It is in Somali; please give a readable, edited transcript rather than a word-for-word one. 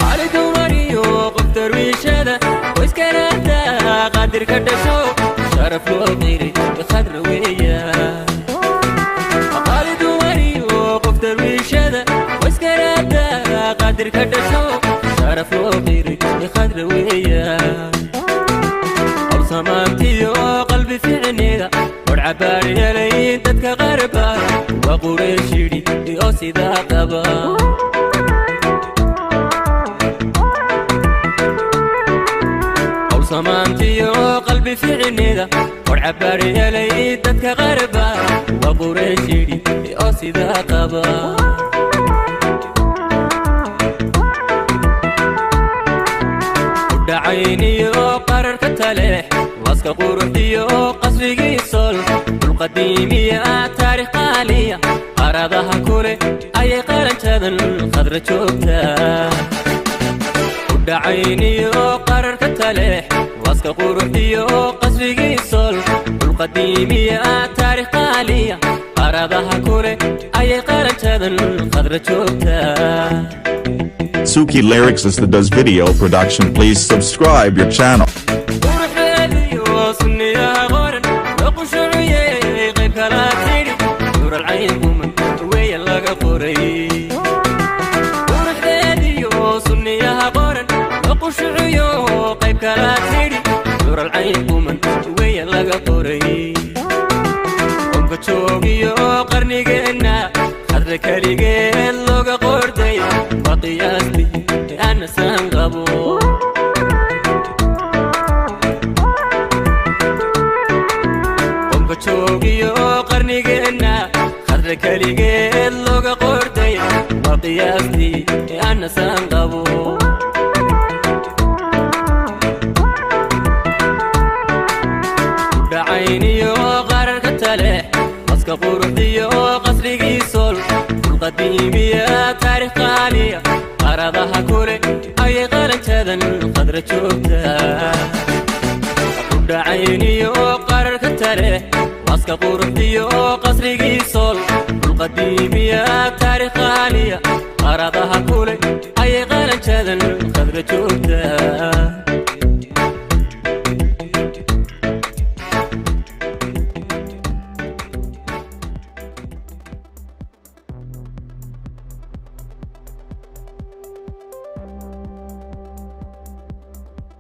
Qaali dumariyo qof darwiishada, qoyskanada qaadir ka dhasho, sharaf loo qiray Khadra weeya. Qaali dumariyo qof darwiishada, qoyskanada qaadir ka dhasho, sharaf loo qiray Khadra weeya. Qowsamaantiyo qalbi ficnida, war cabaar helay dadka qarba, waa Qurayshidhi oo sidaa qaba. Qowsamaantiyo qalbi ficnida, war cabaar helay dadka qarba, waa Qurayshidhi oo sidaa qaba. Udhacayniyo qararka taleex, waska quruxdiyo qasrigii Sol, dhulqadiimiya taarikh qaaliya, qaradaha kule ayay qalanjadan Khadra joogtaa. Udhacayniyo qararka taleex, waska quruxdiyo qasrigii Sol, dhulqadiimiya taarikh qaaliya, qaradaha kule ayay qalanjadan Khadra joogtaa. Suki Lyrics is the does video production. Please subscribe your channel. Quruxdeediyo sunniyaha qoran loo qushuciyey, qayb kala tidhi nuuralcayn quman weya laga qoray. Quruxdeediyo sunniyaha qoran loo qushuciyo, qayb kala tidhi nuuralcayn quman weya laga qoray. Qomka joogiyo qarnigeenna, Khadra keligeed looga qortay, waa qiyaastii anasan qabo. Qomka joogiyo qarnigeenna, Khadra keligeed looga qortay, waa qiyaastii anasan qabo. Udhacayniyo qararka taleex, qaska quruxdiyo qasrigii Sol, dhulqadiimiya taarikh qaaliya, qaradaha kule ayay qalanjadan Khadra joogtaa. Udhacayniyo qararka taleex, waska quruxdiyo qasrigii Sol, dhulqadiimiya taarikh qaaliya, qaradaha kule ayay qalanjadan Khadra joogtaa.